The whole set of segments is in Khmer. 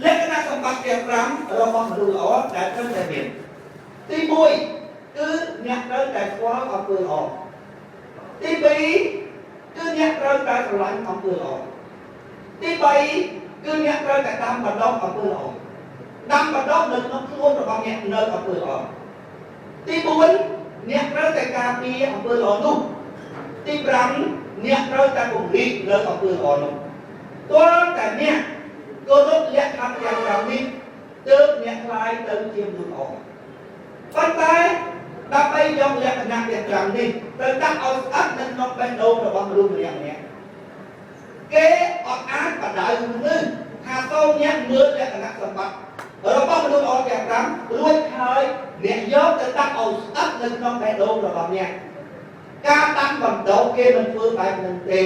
លក្ខណៈសម្បត្តិទាំង5របស់មនុស្សល្អដែលត្រូវតែមានទី1គឺអ្នកត្រូវតែស្គាល់អំពើល្អទី2គឺអ្នកត្រូវតែស្រឡាញ់អំពើល្អទី3គឺអ្នកត្រូវតែដាំបណ្ដុះអំពើល្អដាំបណ្ដុះនៅក្នុងខ្លួនរបស់អ្នកនៅអំពើល្អទី4អ្នកត្រូវតែការពារអំពើល្អនោះទី5អ្នកត្រូវតែពង្រីកនៅអំពើល្អនោះទាល់តែអ្នកគោរពលក្ខខណ្ឌទាំង5នេះទើបអ្នកក្លាយទៅជាមនុស្សល្អប៉ុន្តែដើម្បីយកលក្ខណៈទាំង5នេះទៅដាក់ឲ្យស្អិតនៅក្នុងបេះដូងរបស់មនុស្សម្នាក់ម្នាក់គេអត់អាចបដៅមនុស្សថាសូមអ្នកមើលលក្ខណៈសម្បត្តិរបស់មនុស្សល្អទាំង5រួចហើយអ្នកយកទៅដាក់ឲ្យស្អិតនៅក្នុងបេះដូងរបស់អ្នកការដាំបណ្ដុះគេមិនធ្វើបែបហ្នឹងទេ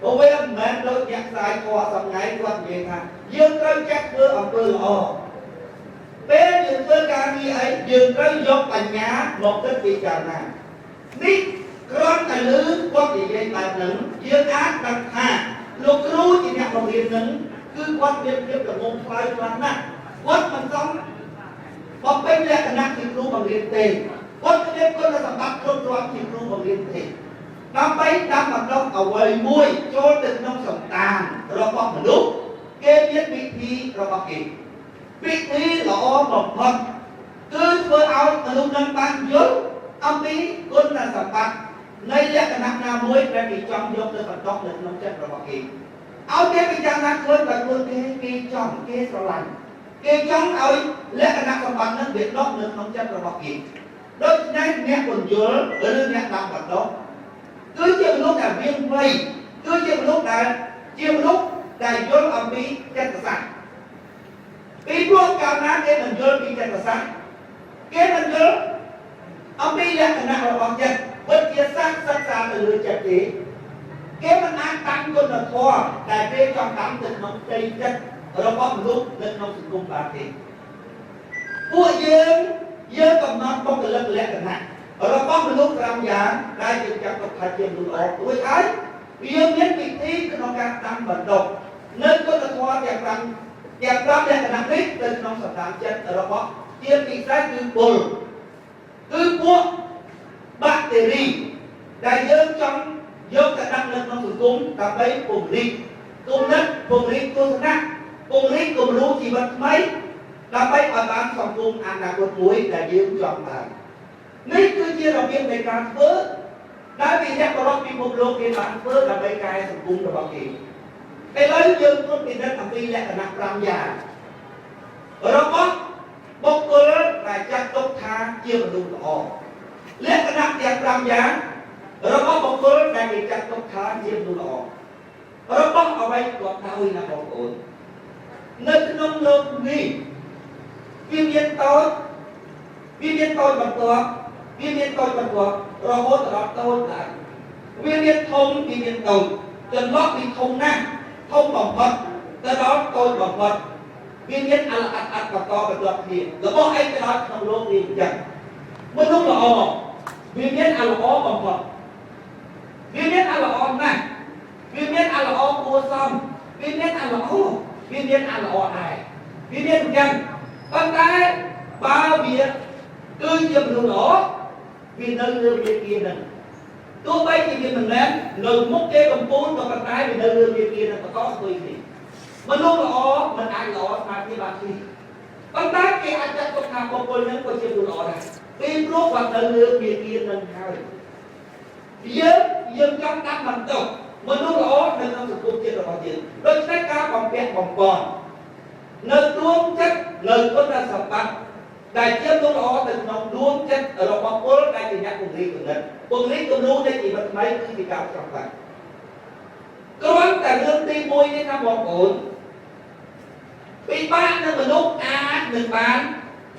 ព្រោះវាមិនមែនដូចអ្នកផ្សាយធម៌សប្ងៃគាត់និយាយថាយើងត្រូវចេះធ្វើអំពើល្អពេលយើងធ្វើការងារអីយើងត្រូវយកបញ្ញាមកគិតពិចារណានេះគ្រាន់តែឮគាត់និយាយបែបហ្នឹងយើងអាចដឹងថាលោកគ្រូជាអ្នកបង្រៀនហ្នឹងគឺគាត់មានភាពល្ងងខ្លៅខ្លាំងណាស់គាត់មិនសមបំពេញលក្ខណៈជាគ្រូបង្រៀនទេគាត់គ្មានគុណសម្បត្តិគ្រប់គ្រាន់ជាគ្រូបង្រៀនទេដើម្បីដាំបណ្ដុះអ្វីមួយចូលទៅក្នុងសន្តានរបស់មនុស្សគេមានវិធីរបស់គេវិធីល្អបំផុតគឺធ្វើឲ្យមនុស្សនឹងបានយល់អំពីគុណសម្បត្តិនៃលក្ខណៈណាមួយដែលគេចង់យកទៅបណ្ដុះនៅក្នុងចិត្តរបស់គេឲ្យគេពិចារណាឃើញដោយខ្លួនគេគេចង់គេស្រឡាញ់គេចង់ឲ្យលក្ខណៈសម្បត្តិនឹងវាដុះនៅក្នុងចិត្តរបស់គេដូច្នេះអ្នកពន្យល់ឬអ្នកដាំបណ្ដុះគឺជាមនុស្សដែលមានវ័យគឺជាមនុស្សដែលជាមនុស្សដែលយល់អំពីចិត្តសាស្ត្រពីព្រោះកាលណាគេមិនយល់ពីចិត្តសាស្ត្រគេមិនយល់អំពីលក្ខណៈរបស់ចិត្តវិទ្យាសាស្ត្រសិក្សាទៅលើចិត្តទេគេមិនអាចតាំងគុណធម៌ដែលគេចង់តាំងទៅក្នុងផ្ទៃចិត្តរបស់មនុស្សនៅក្នុងសង្គមបានទេពួកយើងយើងកំណត់បុគ្គលិកលក្ខណៈរបស់មនុស្ស5យ៉ាងដែលយើងចាត់ទុកថាជាមនុស្សល្អរួចហើយយើងមានវិធីក្នុងការដាំបណ្ដុះនៅគុណធម៌ទាំង5ទាំង5លក្ខណៈនេះទៅក្នុងសន្តានចិត្តរបស់ជាពិសេសគឺពុលគឺពួកបាក់តេរីដែលយើងចង់យកទៅដាក់នៅក្នុងសង្គមដើម្បីពង្រីកគំនិតពង្រីកទស្សនៈពង្រីកគំរូជីវិតថ្មីដើម្បីឲ្យបានសង្គមអនាគតមួយដែលយើងចង់បាននេះគឺជារបៀបនៃការធ្វើដែលវិរៈបរិបទពិភពលោកគេបានធ្វើដើម្បីកែសង្គមរបស់គេឥឡូវយើងត្រួតពិនិត្យអំពីលក្ខណៈ5យ៉ាងរបស់បុគ្គលដែលចាត់ទុកថាជាមនុស្សល្អលក្ខណៈទាំង5យ៉ាងរបស់បុគ្គលដែលគេចាត់ទុកថាជាមនុស្សល្អរបស់អ្វីក៏ដោយណាបងប្អូននៅក្នុងលោកនេះវាមានតូចវាមានតូចបន្ទាប់វាមានតូចបន្ទាប់រហូតដល់តូចឡើងវាមានធំវាមានតូចចន្លោះពីធំណាស់ធំបំផុតទៅដល់តូចបំផុតវាមានអលអត់អត់បន្តបន្ទាប់គ្នារបស់អីក៏ដោយក្នុងលោកនេះអញ្ចឹងមនុស្សល្អវាមានអល្អបំផុតវាមានអល្អណាស់វាមានអល្អគួរសមវាមានអល្អវាមានអល្អដែរវាមានអញ្ចឹងប៉ុន្តែបើវាគឺជាមនុស្សល្អវានៅលើវាគានឹងទោះបីជាវាមិនមែននៅមុខគេកំពូលក៏ប៉ុន្តែវានៅលើវាគានឹងបន្តស្ទួយគ្នាមនុស្សល្អមិនអាចល្អស្មើគ្នាបានទេប៉ុន្តែគេអាចចាត់ទុកថាបុគ្គលនឹងក៏ជាមនុស្សល្អដែរពីព្រោះគាត់នៅលើវាគានឹងហើយយើងយើងចង់ដាក់បន្ទុកមនុស្សល្អនៅក្នុងសង្គមជាតិរបស់យើងដូច្នេះការបំពាក់បំពន់នៅដួងចិត្តនៅគុណសម្បត្តិដែលជាមនុស្សល្អទៅក្នុងដួងចិត្តរបស់ពលដែលជាអ្នកពង្រីកគំនិតពង្រីកគំរូនៃជីវិតថ្មីគឺជាការសំខាន់គ្រាន់តែរឿងទី1នេះណាបងប្អូនពិបាកនឹងមនុស្សអាចនឹងបាន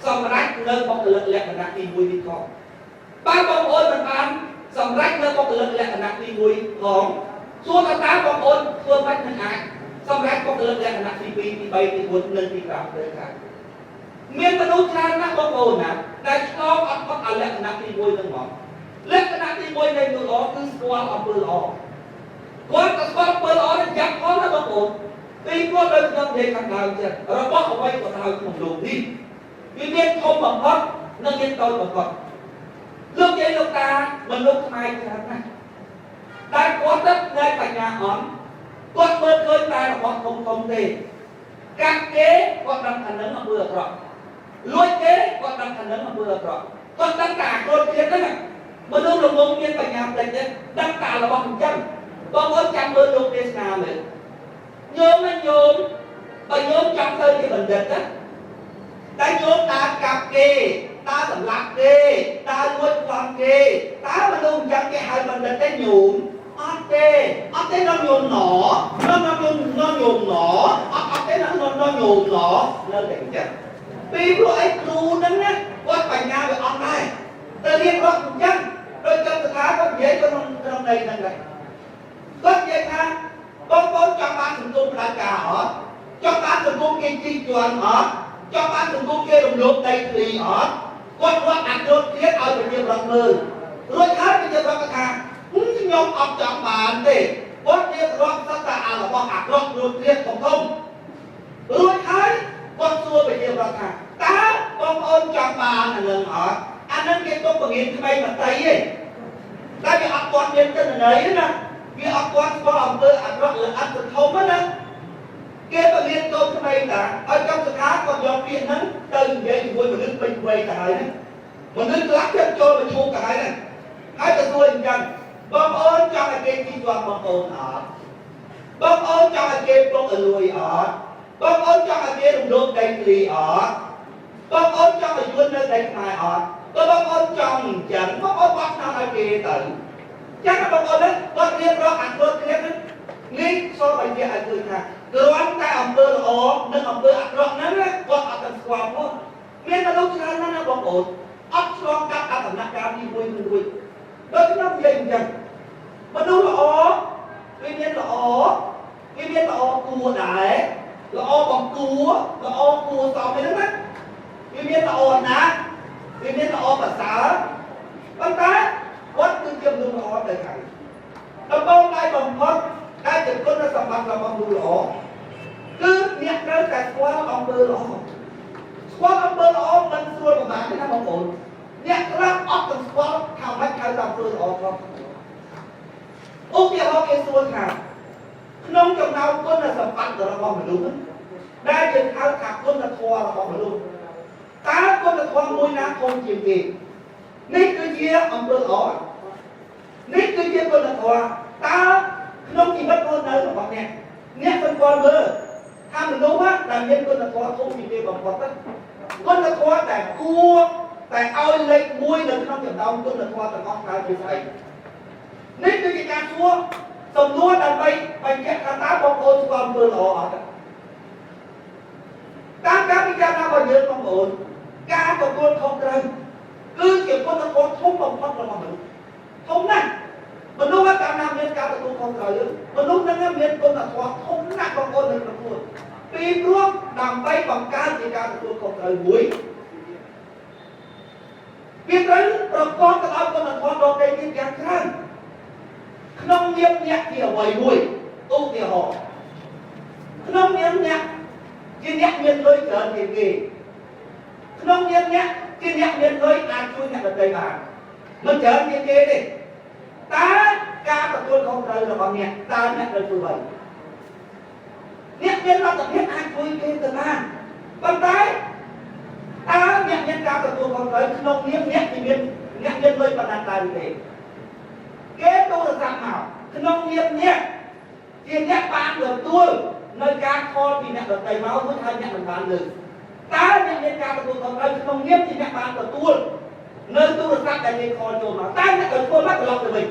សម្រេចនៅបុគ្គលិកលក្ខណៈទី1នេះផងបើបងប្អូនមិនបានសម្រេចនៅបុគ្គលិកលក្ខណៈទី1ផងសួរថាតើបងប្អូនធ្វើម៉េចនឹងអាចសម្រេចបុគ្គលិកលក្ខណៈទី2ទី3ទី4និងទី5ទៅខាងមានមនុស្សច្រើនណាស់បងប្អូនណាដែលឆ្លងអត់ផុតអាលក្ខណៈទី1នឹងមកលក្ខណៈទី1នៃមនុស្សល្អគឺស្គាល់អំពើល្អគាត់ក៏ស្គាល់អំពើល្អនឹងយ៉ាងផងណាបងប្អូន ពីព្រោះដោយខ្ញុំនិយាយខាងដើមចឹងរបស់អ្វីក៏ដោយក្នុងលោកនេះវាមានធំបំផុតនិងមានតូចបំផុតលោកយាយលោកតាមនុស្សខ្មែរច្រើនណាស់តែគាត់ទឹកនៅបញ្ញាអន់គាត់មើលឃើញតែរបស់ធំធំទេកាត់គេគាត់ដឹងថានឹងអំពើអាក្រក់លួចគេគាត់ដឹងថានឹងអំពើអាក្រក់គាត់ដឹងតែអាក្រិតទៀតហ្នឹងមនុស្សល្ងងមានបញ្ញាតិចទេដឹងតែរបស់អញ្ចឹងបងប្អូនចាំមើលលោកទេសនាមើលញោមណាញោមបើញោមចង់ទៅជាបណ្ឌិតណាតែញោមដើរកាប់គេដើរសម្លាប់គេដើរលួចប្លន់គេតើមនុស្សអញ្ចឹងគេហៅបណ្ឌិតទេញោមអត់ទេអត់ទេនំញោមណនំញោមនំញោមណអត់អត់ទេនំនំញោមណនៅតែអញ្ចឹងពីព្រោះអីគ្រូហ្នឹងណាគាត់បញ្ញាវាអត់ដែរតែរៀបរាប់អញ្ចឹងដូចចន្ទថាគាត់និយាយក្នុងក្នុងន័យហ្នឹងដែរគាត់និយាយថាបងប្អូនចង់បានសង្គមផ្ដាច់ការអត់ចង់បានសង្គមគេជីកជន់អត់ចង់បានសង្គមគេរំលោភដីធ្លីអត់គាត់រត់អាក្រិតទៀតឲ្យប្រជាប្រដ្ឋមើលរួចហើយប្រជាប្រដ្ឋថាខ្ញុំអត់ចង់បានទេគាត់រៀបរាប់សត្វតែអារបស់អាក្រក់រួចទៀតធំធំរួចហើយគាត់សួរប្រជាប្រដ្ឋថាតើបងប្អូនចង់បានអានឹងអត់អានឹងគេទុកបង្រៀនក្មេងមតីទេតែវាអត់ទាន់មានទិន្នន័យណាវាអត់ទាន់ស្គាល់អំពើអាក្រក់ល្អិតទៅធំណាគេបង្រៀនកូនក្មេងតាឲ្យចង់សុខាគាត់យកពាក្យហ្នឹងទៅនិយាយជាមួយមនុស្សពេញវ័យទៅហើយណាមនុស្សខ្លះចិត្តចូលប្រជុំទៅហើយណាហើយទៅសួរអញ្ចឹងបងប្អូនចង់ឲ្យគេជីជាប់បងប្អូនអត់បងប្អូនចង់ឲ្យគេពុកឲ្យលួយអត់បងប្អូនចង់ឲ្យគេរំលោភដីធ្លីអត់បងប្អូនចង់ឲ្យយួននៅដីខ្មែរអត់បើបងប្អូនចង់អញ្ចឹងបងប្អូនបោះឆ្នោតឲ្យគេទៅចឹងបងប្អូនហ្នឹងគាត់រៀបរាប់អាក្រិតគ្នាហ្នឹងនេះសូមបញ្ជាក់ឲ្យឃើញថាគ្រាន់តែអំពើល្អនិងអំពើអាក្រក់ហ្នឹងគាត់អត់ទាំងស្គាល់ផងមានមនុស្សច្រើនណាស់ណាបងប្អូនអត់ឆ្លងកាត់អដំណាក់កាលទី1នឹងរួចដូចខ្ញុំនិយាយអញ្ចឹងមនុស្សល្អវាមានល្អវាមានល្អគួរដែរល្អបងគួរល្អគួរសមហ្នឹងណាវាមានល្អណាស់វាមានល្អប្រសើរប៉ុន្តែគាត់គឺជាមនុស្សល្អទៅហើយដំបូងឡើយបំផុតដែលជាគុណសម្បត្តិរបស់មនុស្សល្អគឺអ្នកត្រូវតែស្គាល់អំពើល្អស្គាល់អំពើល្អមិនស្រួលប្រហែលទេណាបងប្អូនអ្នកខ្លះអត់ទាំងស្គាល់ថាម៉េចហៅថាអំពើល្អផងឧទាហរណ៍គេសួរថាក្នុងចំណោមគុណសម្បត្តិរបស់មនុស្សដែលយើងហៅថាគុណធម៌របស់មនុស្សតើគុណធម៌មួយណាធំជាងគេនេះគឺជាអំពើល្អនេះគឺជាគុណធម៌តើក្នុងជីវិតរស់នៅរបស់អ្នកអ្នកសម្គាល់មើលថាមនុស្សដែលមានគុណធម៌ធំជាងគេបំផុតគុណធម៌តែគួរតែឲ្យលេខ1នៅក្នុងចំណោមគុណធម៌ទាំងអស់តើជាស្អីនេះគឺជាការសួរសំណួរដើម្បីបញ្ជាក់ថាតើបងប្អូនស្គាល់អំពើល្អអត់តាមការពិចារណារបស់យើងបងប្អូនការទទួលខុសត្រូវគឺជាគុណធម៌ធំបំផុតរបស់មនុស្សធំណាស់មនុស្សកាលណាមានការទទួលខុសត្រូវមនុស្សនឹងមានគុណធម៌ធំណាស់បងប្អូននៅក្នុងខ្លួនពីព្រោះដើម្បីបង្កើតជាការទទួលខុសត្រូវមួយវាត្រូវប្រកបទៅដោយគុណធម៌ដទៃទៀតយ៉ាងច្រើនក្នុងនាមអ្នកជាអ្វីមួយឧទាហរណ៍ក្នុងនាមអ្នកជាអ្នកមានលុយច្រើនជាងគេក្នុងនាមអ្នកជាអ្នកមានលុយអាចជួយអ្នកដទៃបានមិនច្រើនជាងគេទេតើការទទួលខុសត្រូវរបស់អ្នកតើអ្នកត្រូវធ្វើអ្វីអ្នកមានលទ្ធភាពអាចជួយគេទៅបានប៉ុន្តែតើអ្នកមានការទទួលខុសត្រូវក្នុងនាមអ្នកជាមានអ្នកមានលុយប៉ុណ្ណាដែរទេគេទូរស័ព្ទមកក្នុងនាមអ្នកជាអ្នកបានទទួលនៅការខលពីអ្នកដទៃមករួចហើយអ្នកមិនបានលើកតើអ្នកមានការទទួលខុសត្រូវក្នុងនាមជាអ្នកបានទទួលនៅទូរស័ព្ទដែលគេខលចូលមកតើអ្នកត្រូវធ្វើមកត្រឡប់ទៅវិញ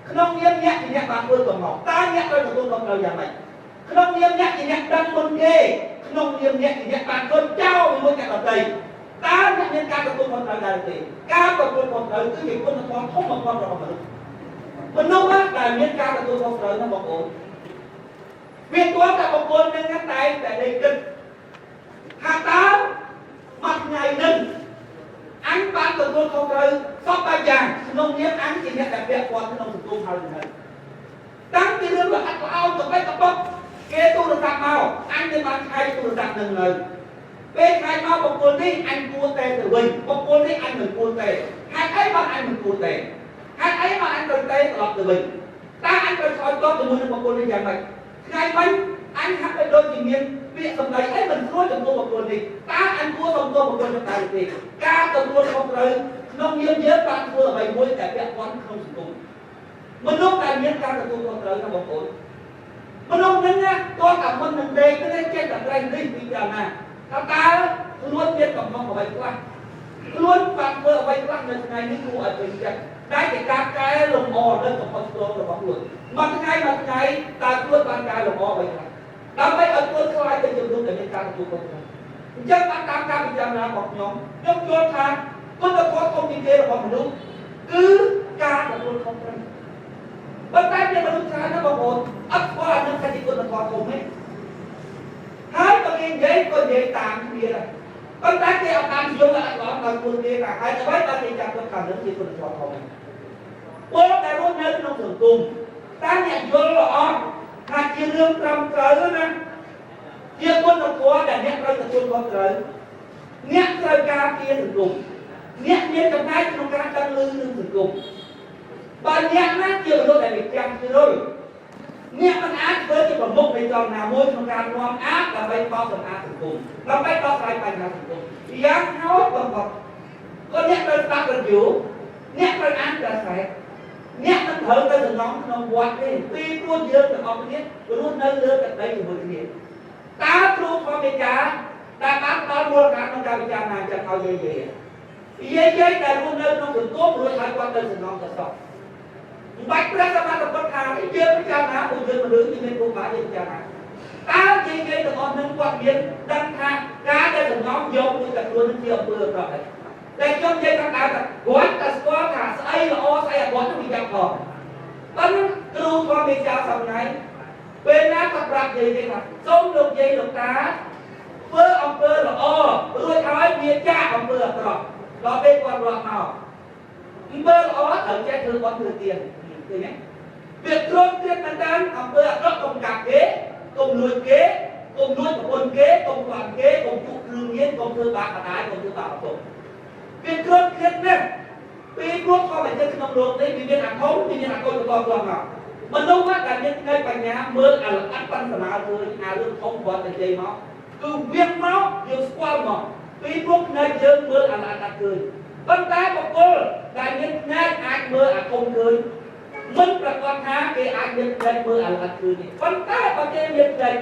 ក្នុងនាមអ្នកជាអ្នកបានធ្វើកំហុសតើអ្នកត្រូវទទួលខុសត្រូវយ៉ាងម៉េចក្នុងនាមអ្នកជាអ្នកដឹងមុនគេក្នុងនាមអ្នកជាអ្នកបានធ្វើចោលមួយអ្នកដទៃតើអ្នកមានការទទួលខុសត្រូវដែរទេការទទួលខុសត្រូវគឺជាគុណធម៌ធំបំផុតរបស់មនុស្សមនុស្សដែលមានការទទួលខុសត្រូវណាបងប្អូនវាទាល់តែបុគ្គលនឹងតែតែដេកគិតថាតើមួយថ្ងៃនឹងអញបានទទួលខុសត្រូវសពបែបយ៉ាងក្នុងនាមអញជាអ្នកដែលពាក់ព័ន្ធក្នុងសង្គមហើយនៅតាំងពីរឿងល្អិតល្អោនទៅបែកកប៉ុកគេ គេទូរស័ព្ទមកអញទៅបានឆែកទូរស័ព្ទនឹងនៅពេលឆែកមកបុគ្គលនេះអញគួរតែទៅវិញបុគ្គលនេះអញមិនគួរទេហេតុអីបានអញមិនគួរទេហេតុអីបានអញត្រូវទេត្រឡប់ទៅវិញតើអញត្រូវឆ្លើយតបជាមួយនឹងបុគ្គលនេះយ៉ាងម៉េចថ្ងៃមិញអញហាក់បីដូចជាមានពាក្យសម្ដីអីមិនស្រួលចំពោះបុគ្គលនេះតើអញគួរសំទោសបុគ្គលនេះដែរទេការទទួលខុសត្រូវក្នុងនាមយើងបានធ្វើអ្វីមួយដែលពាក់ព័ន្ធក្នុងសង្គមមនុស្សដែលមានការទទួលខុសត្រូវណាបងប្អូនមនុស្សនឹងណាតើតែមុននឹងដេកទៅចេះតែត្រេះនេះពីកាលណាថាតើខ្លួនមានកំហុសអ្វីខ្លះខ្លួនបានធ្វើអ្វីខ្លះនៅថ្ងៃនេះគួរឲ្យពេញចិត្តតែជាការកែលម្អនៅកំហុសឆ្គងរបស់ខ្លួនមួយថ្ងៃមួយថ្ងៃតើខ្លួនបានកែលម្អអ្វីខ្លះដើម្បីឲ្យខ្លួនក្លាយទៅជាមនុស្សដែលមានការទទួលខុសត្រូវអញ្ចឹងបានតាមការពិចារណារបស់ខ្ញុំខ្ញុំយល់ថាគុណធម៌ធំជាងគេរបស់មនុស្សគឺការទទួលខុសត្រូវប៉ុន្តែមានមនុស្សច្រើនណាស់បងប្អូនអត់ស្គាល់អានឹងថាជាគុណធម៌ធំទេហើយបើគេនិយាយក៏និយាយតាមគ្នាដែរប៉ុន្តែគេអត់បានយល់អត់ឡំដល់ខ្លួនគេថាហើយអ្វីបើគេចាប់ទុកថានឹងជាគុណធម៌ធំពលដែលរស់នៅក្នុងសង្គមតើអ្នកយល់អត់ថាជារឿងត្រឹមត្រូវណាជាគុណធម៌ដែលអ្នកត្រូវទទួលខុសត្រូវអ្នកត្រូវការពារសង្គមអ្នកមានចំណែកក្នុងការដឹងឮនឹងសង្គមបើអ្នកណាជាមនុស្សដែលមានចាំជ្រុលអ្នកមិនអាចធ្វើជាប្រមុខនៃចលនាមួយក្នុងការនាំអាតដើម្បីបោសសម្អាតសង្គមដើម្បីដោះស្រាយបញ្ហាសង្គមយ៉ាងហោចបំផុតក៏អ្នកត្រូវស្ដាប់វិទ្យុអ្នកត្រូវអានកាសែតអ្នកមិនត្រូវទៅសំណងក្នុងវត្តទេពីព្រោះយើងទាំងអស់គ្នារស់នៅលើទឹកដីជាមួយគ្នាតើគ្រូធម្មកាដែលបានផ្ដល់មូលដ្ឋានក្នុងការពិចារណាចិត្តឲ្យយាយយាយយាយដែលរស់នៅក្នុងសង្គមរួចហើយគាត់ទៅសំណងទៅសោះមិនបាច់ព្រះសម្មាសម្ពុទ្ធថាយើងពិចារណាពួកយើងមនុស្សមានពុទ្ធបាយើងពិចារណាតើយាយយាយទាំងអស់នឹងគាត់មានដឹងថាការដែលសំណងយកមួយតែខ្លួននឹងជាអំពើអាក្រក់ហើយតែខ្ញុំនិយាយខាងដើមថាគាត់តែស្គាល់ថាស្អីល្អស្អីអាក្រក់នោះវាយ៉ាងផងប៉ុន្តែគ្រូធម្មកាសថ្ងៃពេលណាគាត់ប្រាប់យាយគេថាសូមលោកយាយលោកតាធ្វើអំពើល្អរួចហើយវាចាកអំពើអាក្រក់ដល់ពេលគាត់រត់មកអំពើល្អត្រូវចេះធ្វើបន់ធ្វើទានឃើញទេវាត្រង់ទៀតមែនតើអំពើអាក្រក់កុំកាប់គេកុំលួចគេកុំលួចប្រពន្ធគេកុំខ្វាន់គេកុំជក់គ្រឿងញៀនកុំធ្វើបាបម្ដាយកុំធ្វើបាបឪពុកវាត្រង់ទៀតណាស់ពីព្រោះធម្មជាតិក្នុងលោកនេះវាមានអាធំវាមានអាកូនបន្តខ្លួនមកមនុស្សដែលមានផ្នែកបញ្ញាមើលអាល្អិតប៉ាន់សមាឃើញអារឿងធំគាត់និយាយមកគឺវាមកយើងស្គាល់មកពីព្រោះផ្នែកយើងមើលអាល្អិតអត់ឃើញប៉ុន្តែបុគ្គលដែលមានផ្នែកអាចមើលអាធំឃើញមិនប្រកាសថាគេអាចមានផ្នែកមើលអាល្អិតឃើញទេប៉ុន្តែបើគេមានផ្នែក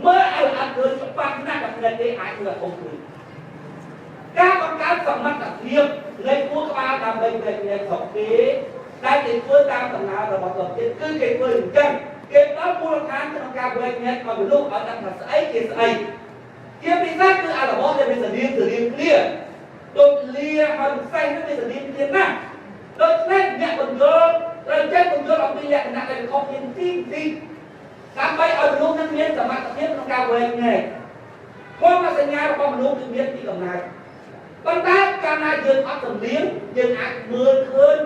មើលអាល្អិតឃើញច្បាស់ណាស់ថាផ្នែកគេអាចមើលអាធំឃើញការបង្កើតសមត្ថភាពនៃខួរក្បាលដើម្បីផ្នែកស្រុកគេដែលគេធ្វើតាមដំណើររបស់តទៀតគឺគេធ្វើអញ្ចឹងគេផ្ដល់មូលដ្ឋានក្នុងការវែកញែកឲ្យមនុស្សឲ្យដឹងថាស្អីជាស្អីជាពិសេសគឺអារបស់ដែលវាស្តៀងស្តៀងគ្នាដូចលាហើយផ្សេងនោះវាស្តៀងគ្នាណាស់ដូច្នេះអ្នកបញ្យល់ត្រូវចេះបញ្យល់អំពីលក្ខណៈដែលខុសគ្នាទីទីដើម្បីឲ្យមនុស្សនឹងមានសមត្ថភាពក្នុងការវែកញែកធម្មសញ្ញារបស់មនុស្សគឺមានពីកំណើតប៉ុន្តែកាលណាយើងអត់សំលៀងយើងអាចមើលឃើញ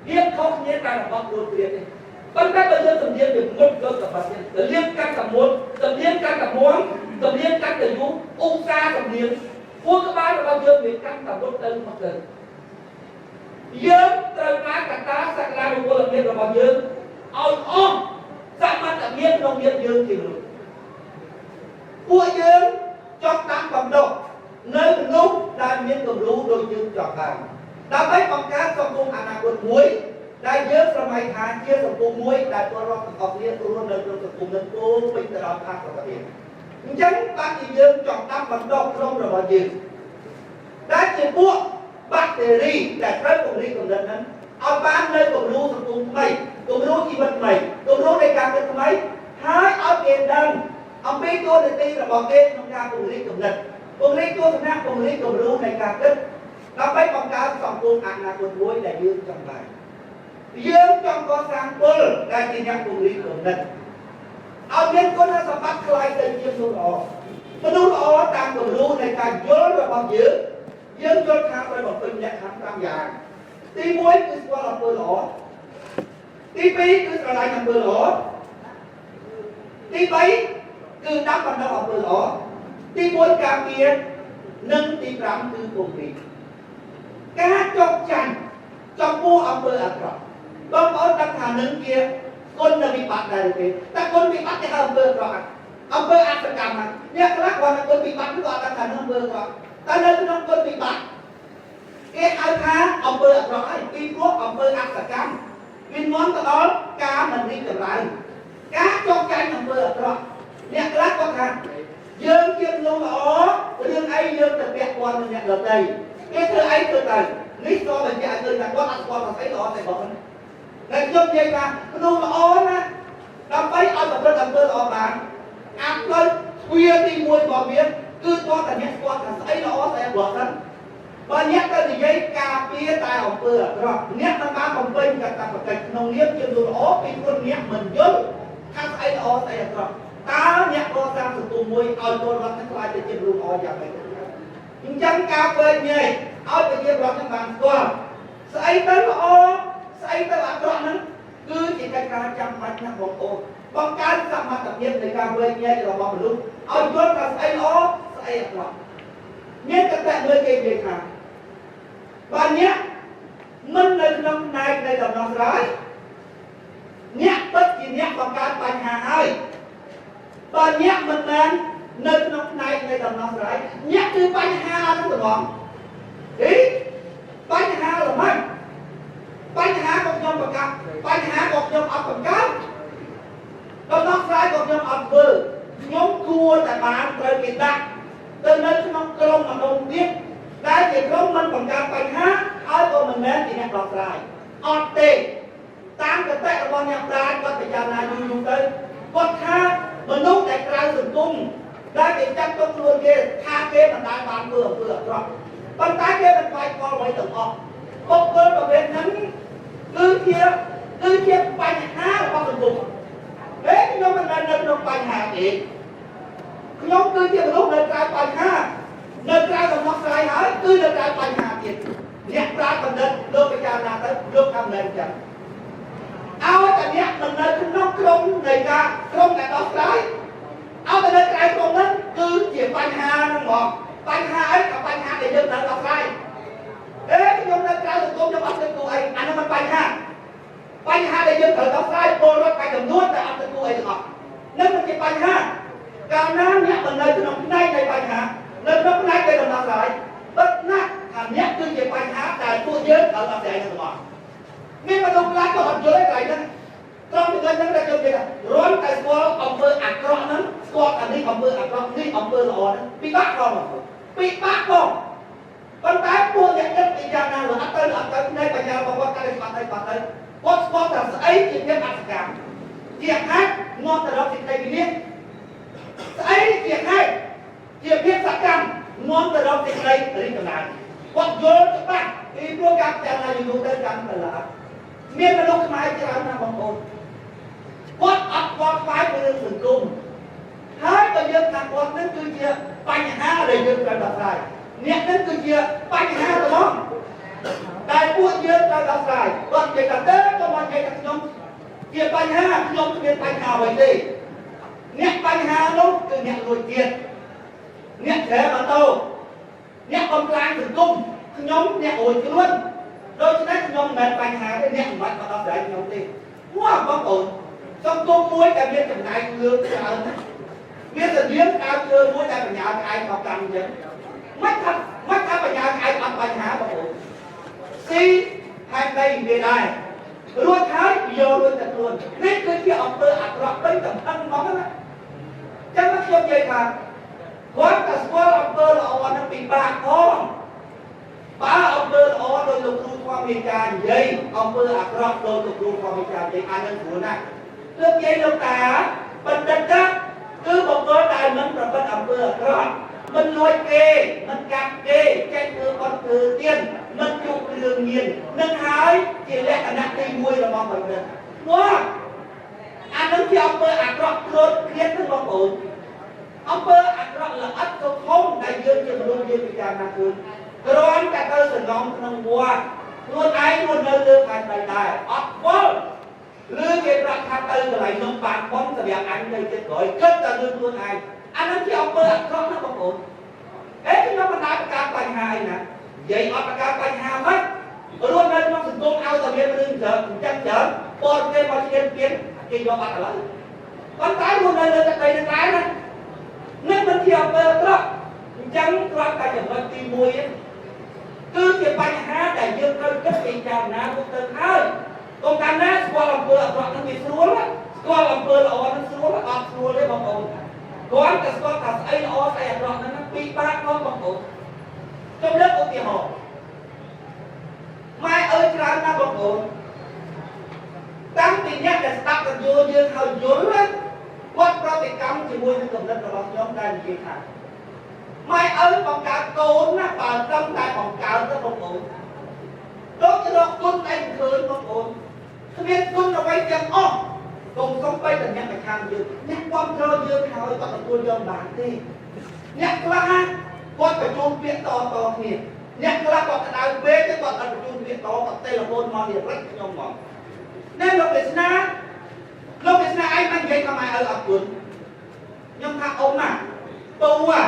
ភាពខុសគ្នាតែរបស់ខ្លួនគ្នាទេប៉ុន្តែបើយើងសំលៀងវាមុតយកកបាត់ទៀតលៀងកាន់តែមុតសំលៀងកាន់តែមុំសំលៀងកាន់តែយូរឧស្សាហ៍សំលៀងពួកក្បាលរបស់យើងវាកាន់តែមុតទៅមកទៅយើងត្រូវការកត្តាសក្តានុពលភាពរបស់យើងឲ្យអស់សមត្ថភាពក្នុងនាមយើងជាមនុស្សពួកយើងចង់តាមបំដុះនៅមនុស្សដែលមានគំរូដូចយើងចង់បានដើម្បីបង្កើតសង្គមអនាគតមួយដែលយើងស្រមៃថាជាសង្គមមួយដែលពលរដ្ឋទាំងអស់គ្នារស់នៅក្នុងសង្គមនឹងពោពេញទៅដោយផាសុកភាពអញ្ចឹងបានជាយើងចង់តាមបណ្ដុះក្រុមរបស់យើងដែលជាពួកបាក់តេរីដែលត្រូវពង្រីកគំនិតហ្នឹងឲ្យបាននៅគំរូសង្គមថ្មីគំរូជីវិតថ្មីគំរូនៃការគិតថ្មីហើយឲ្យគេដឹងអំពីតួនាទីរបស់គេក្នុងការពង្រីកគំនិតពង្រីកទស្សនៈពង្រីកគំរូនៃការគិតដើម្បីបង្កើតសង្គមអនាគតមួយដែលយើងចង់បានយើងចង់កសាងពលដែលជាអ្នកពង្រីកគំនិតឲ្យមានគុណសម្បត្តិក្លាយទៅជាមនុស្សល្អមនុស្សល្អតាមគំរូនៃការយល់របស់យើងយើងយល់ថាត្រូវបំពេញលក្ខខណ្ឌ5យ៉ាងទី1គឺស្គាល់អំពើល្អទី2គឺស្រឡាញ់អំពើល្អទី3 គឺដាំបណ្ដុះអំពើល្អទី4ការពារនិងទី5គឺពង្រីកការចុកចាញ់ចំពោះអំពើអាក្រក់បងប្អូនដឹងថានឹងជាគុណវិបត្តិដែរទេតែគុណវិបត្តិគេហៅអំពើអាក្រក់អំពើអសកម្មអ្នកខ្លះគាត់ថាគុណវិបត្តិគឺគាត់ដឹងថានឹងអំពើអាក្រក់តែនៅក្នុងគុណវិបត្តិគេហៅថាអំពើអាក្រក់ហើយពីព្រោះអំពើអសកម្មវានាំទៅដល់ការមិនរីកចម្រើនការចុកចាញ់អំពើអាក្រក់អ្នកខ្លះគាត់ថាយើងជាមនុស្សល្អរឿងអីយើងទៅពាក់ព័ន្ធនឹងអ្នកដទៃគេធ្វើអីធ្វើទៅនេះក៏បញ្ជាក់ឲ្យឃើញថាគាត់អត់ស្គាល់ថាស្អីល្អស្អីបោះហ្នឹងតែខ្ញុំនិយាយថាមនុស្សល្អណាដើម្បីឲ្យប្រព្រឹត្តអំពើល្អបានអាផ្លូវទ្វារទី1របស់វាគឺតើតែអ្នកស្គាល់ថាស្អីល្អស្អីបោះហ្នឹងបើអ្នកទៅនិយាយការពារតែអំពើអាក្រក់អ្នកមិនបានបំពេញកាតព្វកិច្ចក្នុងនាមជាមនុស្សល្អពីព្រោះអ្នកមិនយល់ថាស្អីល្អស្អីអាក្រក់តើអ្នកកសាងសង្គមមួយឲ្យពលរដ្ឋនឹងក្លាយទៅជាមនុស្សល្អយ៉ាងម៉េចអញ្ចឹងការវែកញែកឲ្យប្រជាពលរដ្ឋនឹងបានស្គាល់ស្អីទៅល្អស្អីទៅអាក្រក់ហ្នឹងគឺជាកិច្ចការចាំបាច់ណាស់បងប្អូនបង្កើនសមត្ថភាពនៃការវែកញែករបស់មនុស្សឲ្យយល់ថាស្អីល្អស្អីអាក្រក់មានកតៈមួយគេនិយាយថាបើអ្នកមិននៅក្នុងផ្នែកនៃដំណោះស្រាយអ្នកពិតជាអ្នកបង្កើតបញ្ហាហើយបើអ្នកមិនមែននៅក្នុងផ្នែកនៃដំណោះស្រាយអ្នកគឺបញ្ហាហ្នឹងហ្មងអីបញ្ហាល្មិចបញ្ហាក៏ខ្ញុំបង្កើតបញ្ហាក៏ខ្ញុំអត់បង្កើតដំណោះស្រាយក៏ខ្ញុំអត់ធ្វើខ្ញុំគួរតែបានត្រូវគេដាក់ទៅនៅក្នុងក្រុមម្ដុំទៀតដែលជាក្រុមមិនបង្កើតបញ្ហាហើយក៏មិនមែនជាអ្នកដោះស្រាយអត់ទេតាមកតិរបស់អ្នកប្រាជ្ញគាត់ពិចារណាយូរយូរទៅគាត់ថាមនុស្សដែលក្រៅសង្គមដែលគេចាត់ទុកខ្លួនគេថាគេមិនដែលបានធ្វើអំពើអាក្រក់ប៉ុន្តែគេមិនខ្វាយខ្វល់អ្វីទាំងអស់បុគ្គលប្រភេទហ្នឹងគឺជាបញ្ហារបស់សង្គមហេខ្ញុំមិនមែននៅក្នុងបញ្ហាទេខ្ញុំគឺជាមនុស្សនៅក្រៅបញ្ហានៅក្រៅដំណោះស្រាយហើយគឺនៅក្រៅបញ្ហាទៀតអ្នកប្រាជ្ញបណ្ឌិតលោកពិចារណាទៅលោកថាមិនមែនចឹងឲ្យតែអ្នកមិននៅក្នុងក្រុមនៃការក្រុមដែលដោះស្រាយឲ្យតែនៅក្រៅក្រុមហ្នឹងគឺជាបញ្ហាហ្នឹងហ្មងបញ្ហាអីក៏បញ្ហាដែលយើងត្រូវដោះស្រាយអេខ្ញុំនៅក្រៅសង្គមខ្ញុំអត់ទៅគូអីអានោះមិនបញ្ហាបញ្ហាដែលយើងត្រូវដោះស្រាយពលរដ្ឋមួយចំនួនតែអត់ទៅគូអីទាំងអស់នឹងមិនជាបញ្ហាកាលណាអ្នកមិននៅក្នុងផ្នែកនៃបញ្ហានៅក្នុងផ្នែកនៃដំណោះស្រាយបិទណាស់ថាអ្នកគឺជាបញ្ហាដែលពួកយើងត្រូវដោះស្រាយទាំងអស់មានមនុស្សខ្លះក៏អត់យល់ទេកន្លែងហ្នឹងត្រង់ចំណុចហ្នឹងដែលខ្ញុំនិយាយថារន់តែស្គាល់អំពើអាក្រក់ហ្នឹងស្គាល់ថានេះអំពើអាក្រក់នេះអំពើល្អហ្នឹងពិបាកផងពិបាកផងប៉ុន្តែពួកអ្នកគិតពីយ៉ាងណាអត់ទៅអត់ទៅផ្នែកបញ្ញារបស់គាត់កាន់តែស្បាត់ទៅស្បាត់ទៅគាត់ស្គាល់ថាស្អីជាភាពអសកម្មជាហេតុនាំទៅរកសេចក្តីវិនិច្ឆ័យស្អីជាហេតុជាភាពសកម្មនាំទៅរកសេចក្តីរីកចម្រើនគាត់យល់ច្បាស់ពីព្រោះការពិចារណាយូរទៅកាន់តែល្អមានមនុស្សខ្មែរច្រើនណាស់បងប្អូនគាត់អត់ខ្វល់ខ្វាយពីរឿងសង្គមហើយបើយើងថាគាត់នឹងគឺជាបញ្ហាដែលយើងត្រូវដោះស្រាយអ្នកនឹងគឺជាបញ្ហាហ្មងតែពួកយើងត្រូវដោះស្រាយគាត់និយាយថាទេក៏មកនិយាយថាខ្ញុំជាបញ្ហាខ្ញុំគ្មានបញ្ហាអ្វីទេអ្នកបញ្ហានោះគឺអ្នកលួចទៀតអ្នកច្រែម៉ូតូអ្នកបំផ្លាញសង្គមខ្ញុំអ្នករួចខ្លួនដូច្នេះខ្ញុំមិនមែនបញ្ហាទេអ្នកមិនបាច់មកដោះស្រាយខ្ញុំទេវ៉ាបងប្អូនសង្គមមួយដែលមានចំណែកលើច្រើនណាស់មានសៀងដើមឈើមួយដែលបញ្ញាក្អែកមកកាន់អញ្ចឹងមិនថាមិនថាបញ្ញាក្អែកអត់បញ្ហាបងប្អូនស៊ីផែនដីវាដែររួចហើយយករួចតែខ្លួននេះគឺជាអំពើអាក្រក់ពេញទំហឹងហ្មងណាចឹងមកខ្ញុំនិយាយថាគាត់តែស្គាល់អំពើល្អនឹងពិបាកផងបើអំពើល្អដោយលោកគ្រូធម្មវិចារនិយាយអំពើអាក្រក់ដោយលោកគ្រូធម្មវិចារនិយាយអានឹងស្រួលណាស់លោកនិយាយលោកតាបណ្ឌិតគឺបុគ្គលដែលមិនប្រព្រឹត្តអំពើអាក្រក់មិនលួចគេមិនកាប់គេចេះធ្វើបន់ធ្វើទៀនមិនជួបគ្រឿងញៀននឹងហើយជាលក្ខណៈទី1របស់បណ្ឌិតវ៉ាអានឹងជាអំពើអាក្រក់គ្រួតគ្រៀតហ្នឹងបងប្អូនអំពើអាក្រក់ល្អិតទៅធំដែលយើងជាមនុស្សយើងពិចារណាគឺគ្រាន់តែទៅសងំក្នុងវត្តខ្លួនឯងរស់នៅលើផែនដីដែរអត់ខ្វល់ ឬគេប្រាប់ថាទៅកន្លែងនោះបានប៉ុនសម្រាប់អញទៅចិត្តក្រោយគិតតែរឿងខ្លួនឯងអានឹងជាអំពើអាក្រក់ណាស់បងប្អូនអេខ្ញុំមិនដែលបង្កើតបញ្ហាអីណានិយាយអត់បង្កើតបញ្ហាមិនរស់នៅក្នុងសង្គមឲ្យតែមានរឿងច្រើនអញ្ចឹងច្រើនពលគេមកឈានពៀនគេយកបាត់ឥឡូវប៉ុន្តែរស់នៅលើទឹកដីនឹងដែរណានេះមិនជាអំពើអាក្រក់អញ្ចឹងគ្រាន់តែចំណុចទី1គឺជាបញ្ហាដែលយើងត្រូវគិតពិចារណាទុកទៅហើយកុំកាលណាស្គាល់អំពើអាក្រក់នឹងវាស្រួលស្គាល់អំពើល្អនឹងស្រួលអត់ស្រួលទេបងប្អូនគ្រាន់តែស្គាល់ថាស្អីល្អស្អីអាក្រក់ហ្នឹងពិបាកណាស់បងប្អូនខ្ញុំលើកឧទាហរណ៍ម៉ែអើយច្រើនណាស់បងប្អូនតាំងពីអ្នកដែលស្ដាប់កញ្យោយើងហើយយល់ណាគាត់ប្រតិកម្មជាមួយនឹងគំនិតរបស់ខ្ញុំដែលនិយាយថាម៉ែឪបង្កើតកូនណាបើត្រឹមតែបង្កើតទៅបងប្អូនដូចរកគុណឯងឃើញបងប្អូនគ្មានគុណអ្វីទាំងអស់កុំសំបីតែអ្នកប្រឆាំងយើងអ្នកគ្រប់គ្រងយើងហើយគាត់ទទួលយកបានទេអ្នកខ្លះគាត់បញ្ជូនពាក្យតតគ្នាអ្នកខ្លះគាត់ក្តៅពេកទៅគាត់អត់បញ្ជូនពាក្យតគាត់ទេឡេហ្វូនមកនេះរិចខ្ញុំមកណែលោកវាសនាលោកវាសនាឯងមិននិយាយថាម៉ែឪអត់គុណខ្ញុំថាអ៊ំណាពូអា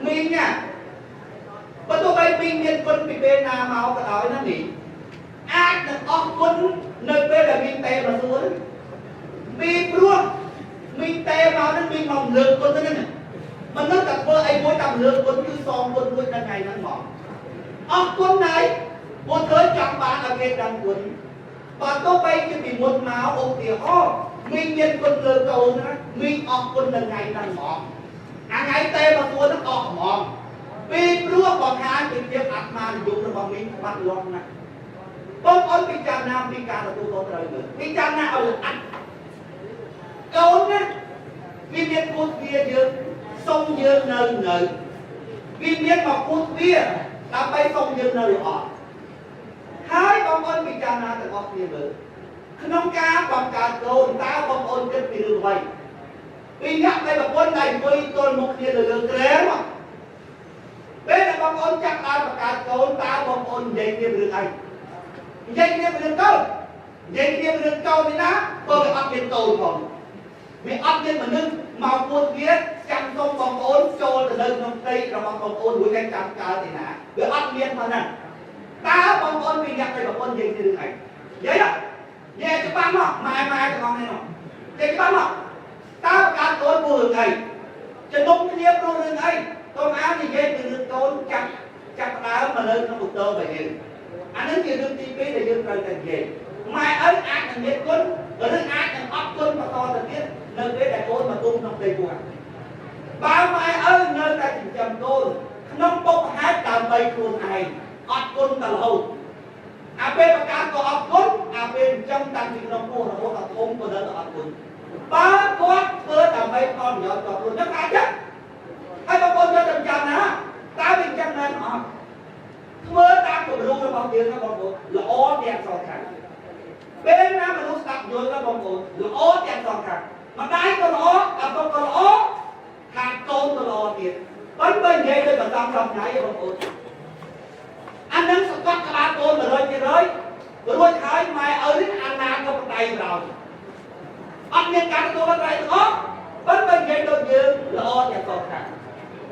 មីងណាបើទោះបីមីងមានគុណពីពេលណាមកក៏ដោយណានេះអាចនឹងអស់គុណនៅពេលដែលមីងទេមកសួរពីព្រោះមីងទេមកនឹងមីងមកលើកគុណហ្នឹងមនុស្សតែធ្វើអីមួយតាមលើកគុណគឺសងគុណមួយដល់ថ្ងៃហ្នឹងមកអស់គុណហើយពួកធ្វើចង់បានឲ្យគេដឹងគុណបើទោះបីជាពីមុនមកឧទាហរណ៍មីងមានគុណលើកូនណាមីងអស់គុណនៅថ្ងៃហ្នឹងហ្មងអាថ្ងៃទេមកសួរហ្នឹងអស់ហ្មងពីព្រោះបង្ហាញពីភាពអាត្មានិយមរបស់មីងបាត់លន់ណាស់បងប្អូនពិចារណាពីការទទួលខុសត្រូវមើលពិចារណាឲ្យល្អិតកូនណាវាមានគូទ្វាយើងសុំយើងនៅនៅវាមានមកគូទ្វាដើម្បីសុំយើងនៅល្អហើយបងប្អូនពិចារណាទាំងអស់គ្នាមើលក្នុងការបង្កើតកូនតើបងប្អូនគិតពីរឿងអ្វីពីអ្នកដែលប្រពន្ធដែលអង្គុយទល់មុខគ្នាលើលើគ្រែមកពេលដែលបងប្អូនចាប់ដើមបង្កើតកូនតើបងប្អូននិយាយគ្នាពីរឿងអីនិយាយគ្នាពីរឿងកូននិយាយគ្នាពីរឿងកូននេះណាបើវាអត់មានកូនផងវាអត់មានមនុស្សមកពួតវាចាំសុំបងប្អូនចូលទៅនៅក្នុងផ្ទៃរបស់បងប្អូនរួចហើយចាំកើតឯណាវាអត់មានផងហ្នឹងតើបងប្អូនពីអ្នកដែលប្រពន្ធនិយាយពីរឿងអីនិយាយនិយាយច្បាស់មកម៉ែម៉ែទាំងអស់នេះមកនិយាយច្បាស់មកតើបង្កើតកូនព្រោះរឿងអីជំនុំគ្នាព្រោះរឿងអីកុំអាននិយាយពីរឿងកូនចាប់ចាប់ដើមមកលើក្នុងឧត្តររបស់យើងអានេះជារឿងទី2ដែលយើងត្រូវតែនិយាយម៉ែឪអាចនឹងមានគុណឬអាចនឹងអត់គុណបន្តទៅទៀតនៅពេលដែលកូនមកទុំក្នុងផ្ទៃពោះបើម៉ែឪនៅតែចិញ្ចឹមកូនក្នុងបុព្វហេតុដើម្បីខ្លួនឯងអត់គុណទៅរហូតអាពេលបង្កើតក៏អត់គុណអាពេលចិញ្ចឹមតាំងពីក្នុងពោះរហូតដល់ធំក៏នៅតែអត់គុណបើគាត់ធ្វើដើម្បីផលប្រយោជន៍របស់ខ្លួននឹងអាចចឹងហើយបងប្អូនយកទៅចាំណាតើវាចឹងមែនអត់ធ្វើតាមគំរូរបស់យើងណាបងប្អូនល្អទាំងសងខាងពេលណាមនុស្សស្ដាប់យល់ណាបងប្អូនល្អទាំងសងខាងម្ដាយក៏ល្អឪពុកក៏ល្អខាងកូនក៏ល្អទៀតប៉ុន្តែនិយាយទៅបន្តសប្តាហ៍បងប្អូនអានឹងសកត់ក្បាលកូន100%រួចហើយម៉ែឪនេះអាណាក៏បដៃក្រោយអត់មានការទទួលខុសត្រូវទាំងអស់ប៉ុន្តែនិយាយដូចយើងល្អទាំងសងខាង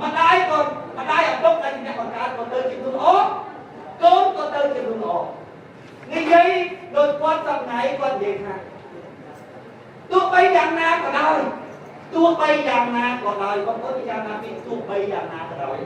ម្ដាយក៏ម្ដាយឪពុកដែលជាអ្នកបង្កើតក៏ទៅជាមនុស្សល្អកូនក៏ទៅជាមនុស្សល្អនិយាយដូចគាត់សប្តាហ៍គាត់និយាយថាទោះបីយ៉ាងណាក៏ដោយទោះបីយ៉ាងណាក៏ដោយបងប្អូនពិចារណាពីទោះបីយ៉ាងណាក៏ដោយ